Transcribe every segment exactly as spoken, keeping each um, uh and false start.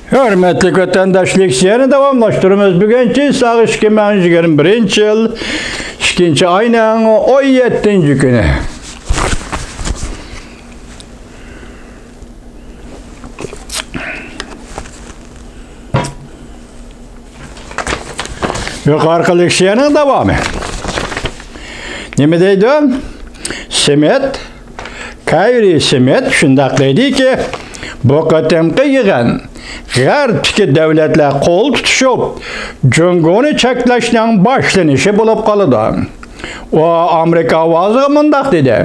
ھۆرمەتلىك ۋەتەنداش، لېكسىيەنى داۋاملاشتۇرىمىز. بۈگۈن چىساغ ئىككى مىڭ يىگىرمە بىرىنچى يىل ئىككىنچى ئاينىڭ ئون يەتتىنچى كۈنى. يۇقىرىقى لېكسىيەنىڭ داۋامى. نېمە دەيدۇ؟ سمىت، كايرى سمىت شۇنداق دەيدىكى، بۇ قېتىمقى يىغىن غەربتىكى دەۋلەتلەر قول تۇتۇشۇپ، جۇڭگونى چەكلەشنىڭ باشلىنىشى بولۇپ قالىدۇ. ئۇ ئامېرىكا ئاۋازىغا مۇنداق دېدى: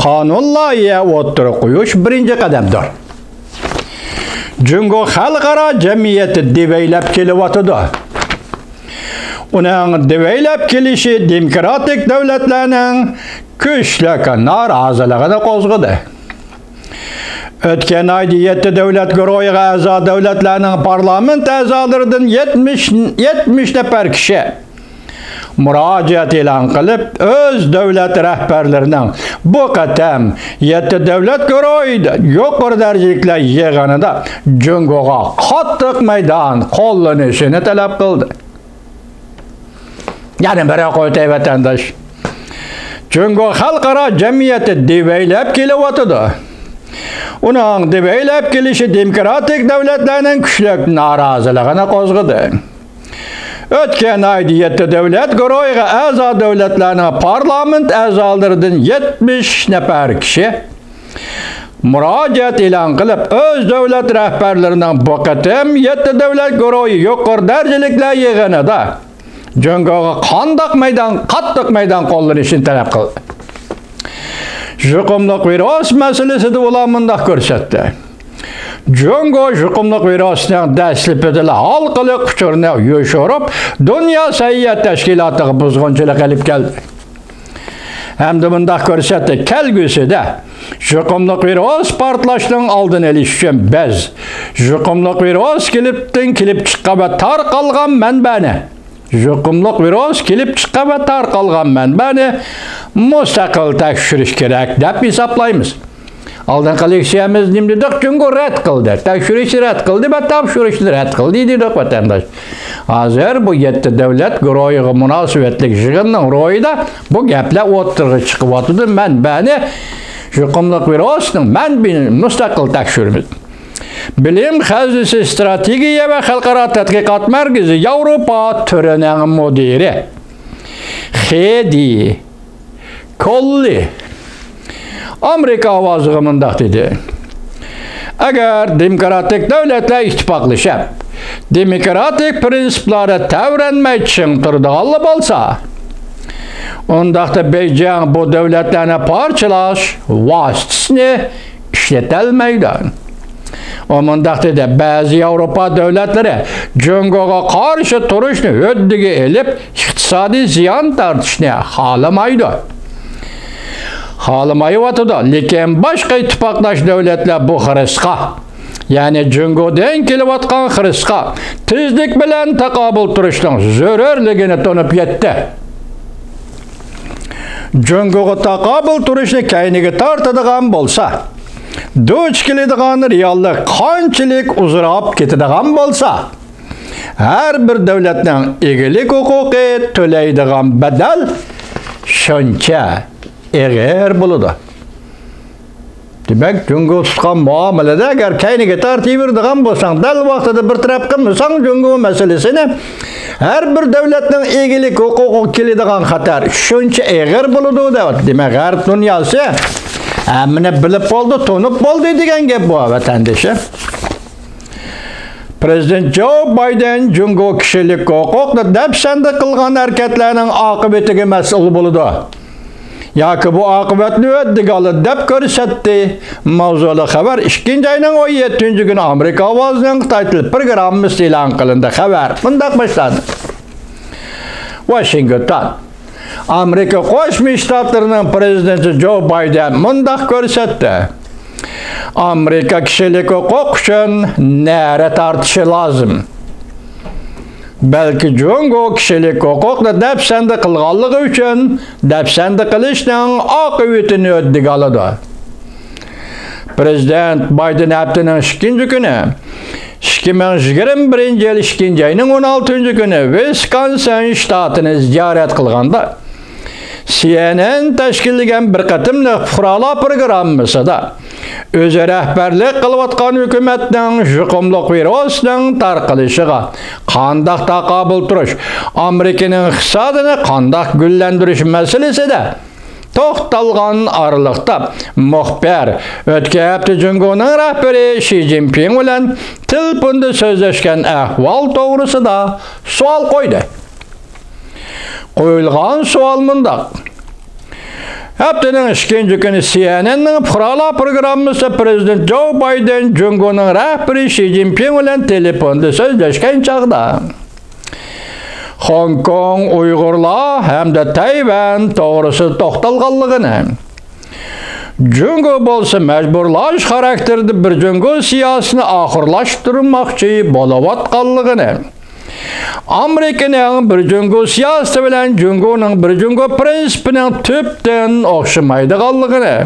قانۇن لايىھە ئوتتۇرىغا قويۇش بىرىنچى قەدەمدۇر. جۇڭگو خەلقئارا جەمئىيەتتە دېۋەيلەپ كېلىۋاتىدۇ. ئۇنىڭ دېۋەيلەپ كېلىشى دېموكراتىك دۆلەتلەرنىڭ كۈچلۈك نارازىلىقىنى قوزغىدى. ئۆتكەن ئايدا يەتتە دۆلەت گۇرۇھىغا ئەزا دۆلەتلەرنىڭ پارلامېنت ئەزالىرىدىن يەتمىش، يەتمىش نەپەر كىشى مۇراجىئەت ئېلان قىلىپ، ئۆز دۆلەت رەھبەرلىرىنىڭ بۇ قېتىم يەتتە دۆلەت گۇرۇھىدا يۇقىرى دەرىجىلىكلەر يىغىنىدا جۇڭگوغا قاتتىق مەيدان قوللىنىشىنى تەلەپ قىلدى. يەنە بىر قېتىم ۋەتەنداش، جۇڭگو خەلقئارا جەمئىيەتتە دېۋەيلەپ كېلىۋاتىدۇ. ئۇنىڭ دېۋەيلەپ كېلىشى دېموكراتىك دۆلەتلەرنىڭ كۈچلۈك نارازىلىقىنى قوزغىدى. ئۆتكەن ئايدا يەتتە دۆلەت گۇرۇھىغا ئەزا دۆلەتلەرنىڭ پارلامېنت ئەزالىرىدىن يەتمىش نەپەر كىشى مۇراجىئەت ئېلان قىلىپ، ئۆز دۆلەت رەھبەرلىرىنىڭ بۇ قېتىم يەتتە دۆلەت گۇرۇھى يۇقىرى دەرىجىلىكلەر يىغىنىدا جۇڭگوغا قانداق مەيدان، قاتتىق مەيدان قوللىنىشىنى تەلەپ قىلدى. يۇقۇملۇق ۋىرۇس مەسىلىسىدە ئۇلار مۇنداق كۆرسەتتى: جۇڭگو يۇقۇملۇق ۋىرۇسنىڭ دەسلىپىدىلا ھالقىلىق ئۇچۇرىنى يوشۇرۇپ، دۇنيا سەھىيە تەشكىلاتىغا بۇزغۇنچىلىق ئېلىپ كەلدى. ھەمدە مۇنداق كۆرسەتتى: كەلگۈسىدە يۇقۇملۇق ۋىرۇس پارتلاشنىڭ ئالدىنى ئېلىش ئۈچۈن بىز يۇقۇملۇق ۋىرۇس كېلىپتىن كېلىپ چىققان ۋە تارقالغان مەنبەنى، يۇقۇملۇق ۋىرۇس كېلىپ چىققان ۋە تارقالغان مەنبەنى مۇستەقىل تەكشۈرۈش كېرەك دەپ ھېسابلايمىز. ئالدىنقى لېكسىيەمىز نېمە دېدۇق؟ جۇڭگو رەت قىلدى. تەكشۈرۈشنى رەت قىلدى ۋە تاپشۇرۇشنى رەت قىلدى دېدۇق، ۋەتەنداش. ھازىر بۇ يەتتە دۆلەت گۇرۇھىغا مۇناسىۋەتلىك يىغىننىڭ روھىدا بۇ گەپلەر ئوتتۇرىغا چىقىۋاتىدۇ. مەنبەنى يۇقۇملۇق ۋىرۇسنىڭ مەنبىنى مۇستەقىل تەكشۈرىمىز. بىلىم خەزنىسى ئىستراتېگىيە ۋە خەلقئارا تەتقىقات مەركىزى ياۋروپا تۈرىنىڭ مۇدىرى خېدى كوللى ئامېرىكا ئاۋازىغا مۇنداق دېدى: ئەگەر دېموكراتىك دۆلەتلەر ئىتتىپاقلىشىپ، دېموكراتىك پىرىنسىپلاردا تەۋرەنمەي چىڭ تۇرىدىغانلا بولسا، ئۇنداقتا بېيجىڭ بۇ دۆلەتلەرنى پارچىلاش ۋاسىتىسىنى ئىشلىتەلمەيدۇ. ئۇ مۇنداق دېدى: بەزى ياۋروپا دۆلەتلىرى جۇڭگوغا قارشى تۇرۇشنى ھۆددىگە ئېلىپ، ئىقتىسادىي زىيان تارتىشنى خالىمايدۇ. خالىمايۋاتىدۇ، لېكىن باشقا ئىتتىپاقداش دۆلەتلەر بۇ خىرىسقا، يەنى جۇڭگودىن كېلىۋاتقان خىرىسقا تېزلىك بىلەن تاقابىل تۇرۇشنىڭ زۆرۈرلۈكىنى تونۇپ يەتتى. جۇڭگوغا تاقابىل تۇرۇشنى كەينىگە تارتىدىغان بولسا، دۇچ كېلىدىغان رېئاللىق قانچىلىك ئۇزىراپ كېتىدىغان بولسا، ھەر بىر دۆلەتنىڭ ئىگىلىك ھوقۇقى، تۆلەيدىغان بەدەل شۇنچە ئېغىر بولىدۇ. دېمەك، جۇڭگو تۇتقان مۇئامىلىدە ئەگەر كەينىگە تارتىۋېرىدىغان بولساڭ، دەل ۋاقتىدا بىر تەرەپ قىلمىساڭ، جۇڭگو مەسىلىسىنى ھەر بىر دۆلەتنىڭ ئىگىلىك ھوقۇقىغا كېلىدىغان خەتەر شۇنچە ئېغىر بولىدۇ، دەۋاتىدۇ. دېمەك، غەرب دۇنياسى ھەممىنى بىلىپ بولدى، تونۇپ بولدى دېگەن گەپ بۇ، ۋەتەندىشىم. پرېزىدېنت جو بايدېن جۇڭگو كىشىلىك ھوقۇقنى دەپسەندە قىلغان ھەرىكەتلەرنىڭ ئاقىۋىتىگە مەسئۇل بولىدۇ ياكى بۇ ئاقىۋەتنى ھۆددىگە ئالىدۇ دەپ كۆرسەتتى. ماۋزۇلۇق خەۋەر ئىككىنچى ئاينىڭ ئون يەتتىنچى كۈنى ئامېرىكا ئاۋازىنىڭ قىتاي تىل پروگراممىسىدا ئېلان قىلىندى. خەۋەر مۇنداق باشلاندى. ۋاشىنگتون. ئامېرىكا قوشما شتاتلىرىنىڭ پرېزىدېنتى جو بايدېن مۇنداق كۆرسەتتى: ئامېرىكا كىشىلىك ھوقۇق ئۈچۈن نەرە تارتىشى لازىم. بەلكى جۇڭگو كىشىلىك ھوقۇقنى دەپسەندە قىلغانلىقى ئۈچۈن دەپسەندە قىلىشنىڭ ئاقىۋىتىنى ھۆددىگە ئالىدۇ. پرېزىدېنت بايدېن ھەپتىنىڭ ئىككىنچى كۈنى ئىككى مىڭ يىگىرمە بىرىنچى يىل ئىككىنچى ئاينىڭ ئون ئالتىنچى كۈنى ۋىسكونسىن شتاتىنى زىيارەت قىلغاندا، سى ئېن ئېن تەشكىللىگەن بىر قېتىملىق پۇقرالار پروگراممىسىدا ئۆزى رەھبەرلىك قىلىۋاتقان ھۆكۈمەتنىڭ يۇقۇملۇق ۋىرۇسنىڭ تارقىلىشىغا قانداق تاقابىل تۇرۇش، ئامېرىكىنىڭ ئىقتىسادىنى قانداق گۈللەندۈرۈش مەسىلىسىدە توختالغان ئارىلىقتا، مۇخبىر ئۆتكەن ھەپتە جۇڭگونىڭ رەھبىرى شى جىنپىڭ بىلەن تېلېفوندا سۆزلەشكەن ئەھۋال توغرىسىدا سوئال قويدى. قويۇلغان سوئال مۇنداق: ھەپتىنىڭ ئىككىنچى كۈنى سى ئېن ئېننىڭ پۇقرالار پروگراممىسى پرېزىدېنت جو بايدېن جۇڭگونىڭ رەھبىرى شى جىنپىڭ بىلەن تېلېفوندا سۆزلەشكەن چاغدا، خوڭكوڭ، ئۇيغۇرلار ھەمدە تەيۋەن توغرىسىدا توختالغانلىقىنى، جۇڭگو بولسا مەجبۇرلاش خاراكتېرىدە بىر جۇڭگو سىياسىتىنى ئاخىرلاشتۇرماقچى بولۇۋاتقانلىقىنى، ئامېرىكىنىڭ بىر جۇڭگو سىياسىتى بىلەن جۇڭگونىڭ بىر جۇڭگو پىرىنسىپىنىڭ تۈپتىن ئوخشىمايدىغانلىقىنى،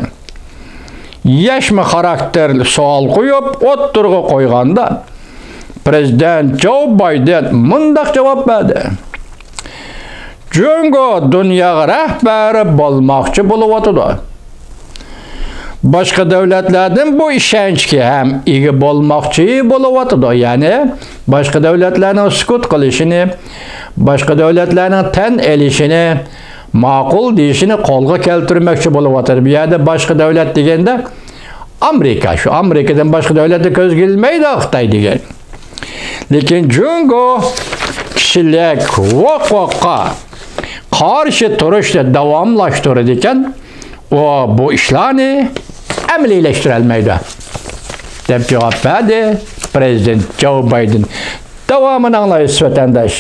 يەشمە خاراكتېرلىك سوئال قويۇپ ئوتتۇرىغا قويغاندا، پرېزىدېنت جو بايدېن مۇنداق جاۋاب بەردى: جۇڭگو دۇنياغا رەھبەر بولماقچى بولۇۋاتىدۇ. باشقا دۆلەتلەردىن بۇ ئىشەنچكە ھەم ئىگە بولماقچى بولۇۋاتىدۇ. يەنى باشقا دۆلەتلەرنىڭ سۈكۈت قىلىشىنى، باشقا دۆلەتلەرنىڭ تەن ئېلىشىنى، ماقۇل دېيىشىنى قولغا كەلتۈرمەكچى بولۇۋاتىدۇ. بۇ يەردە باشقا دۆلەت دېگەندە ئامېرىكا، شۇ ئامېرىكىدىن باشقا دۆلەتنى كۆزگە ئىلمايدۇ خىتاي دېگەن. لېكىن جۇڭگو كىشىلىك ھوقۇققا قارشى تۇرۇشنى داۋاملاشتۇرىدىكەن، ئۇ بۇ ئىشلارنى ئەمەلىيلەشتۈرەلمەيدۇ، دەپ جاۋاب بەردى پرېزىدېنت جو بايدېن. داۋامىنى ئاڭلايسىز، ۋەتەنداش.